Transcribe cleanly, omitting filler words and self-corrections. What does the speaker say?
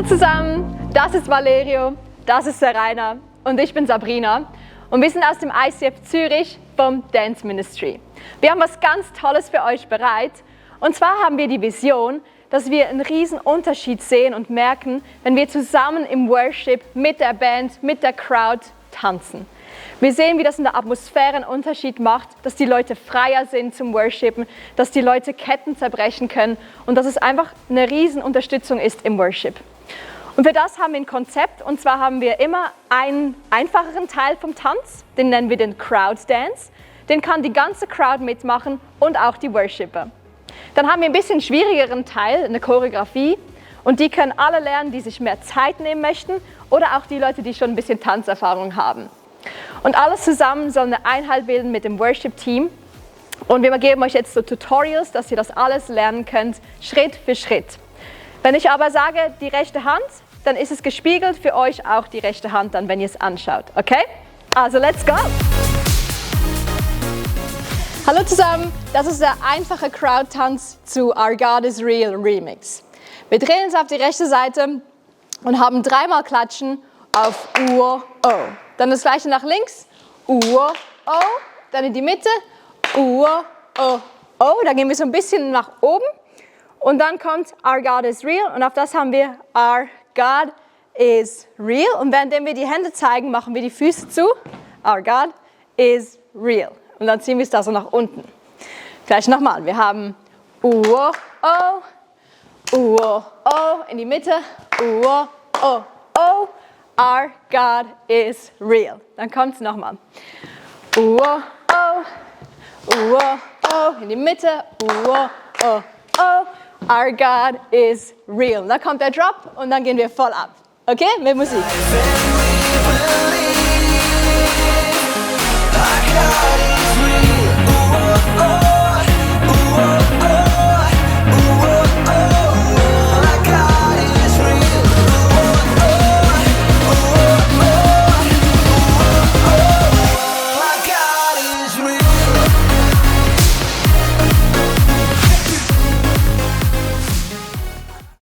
Hallo zusammen, das ist Valerio, das ist der Rainer und ich bin Sabrina und wir sind aus dem ICF Zürich vom Dance Ministry. Wir haben was ganz Tolles für euch bereit und zwar haben wir die Vision, dass wir einen riesen Unterschied sehen und merken, wenn wir zusammen im Worship mit der Band, mit der Crowd tanzen. Wir sehen, wie das in der Atmosphäre einen Unterschied macht, dass die Leute freier sind zum Worshipen, dass die Leute Ketten zerbrechen können und dass es einfach eine riesen Unterstützung ist im Worship. Und für das haben wir ein Konzept und zwar haben wir immer einen einfacheren Teil vom Tanz, den nennen wir den Crowd Dance. Den kann die ganze Crowd mitmachen und auch die Worshipper. Dann haben wir ein bisschen schwierigeren Teil, eine Choreografie und die können alle lernen, die sich mehr Zeit nehmen möchten oder auch die Leute, die schon ein bisschen Tanzerfahrung haben. Und alles zusammen soll eine Einheit bilden mit dem Worship-Team. Und wir geben euch jetzt so Tutorials, dass ihr das alles lernen könnt, Schritt für Schritt. Wenn ich aber sage, die rechte Hand, dann ist es gespiegelt für euch auch die rechte Hand, dann, wenn ihr es anschaut. Okay? Also, let's go! Hallo zusammen, das ist der einfache Crowd-Tanz zu Our God is Real Remix. Wir drehen uns auf die rechte Seite und haben dreimal Klatschen auf Uo, O. Dann das gleiche nach links, Uo, O, dann in die Mitte, Uo, O, O. Dann gehen wir so ein bisschen nach oben und dann kommt Our God is Real und auf das haben wir Our God is Real. Und während wir die Hände zeigen, machen wir die Füße zu, Our God is Real. Und dann ziehen wir es da so nach unten. Gleich nochmal, wir haben Uo, O, Uo, O, in die Mitte, Uo, O, O. Our God is real. Dann kommt es nochmal. Uo, O, Uo, O, in die Mitte, Uo, O, O. Our God is real. Dann kommt der Drop und dann gehen wir voll ab. Okay, mit Musik.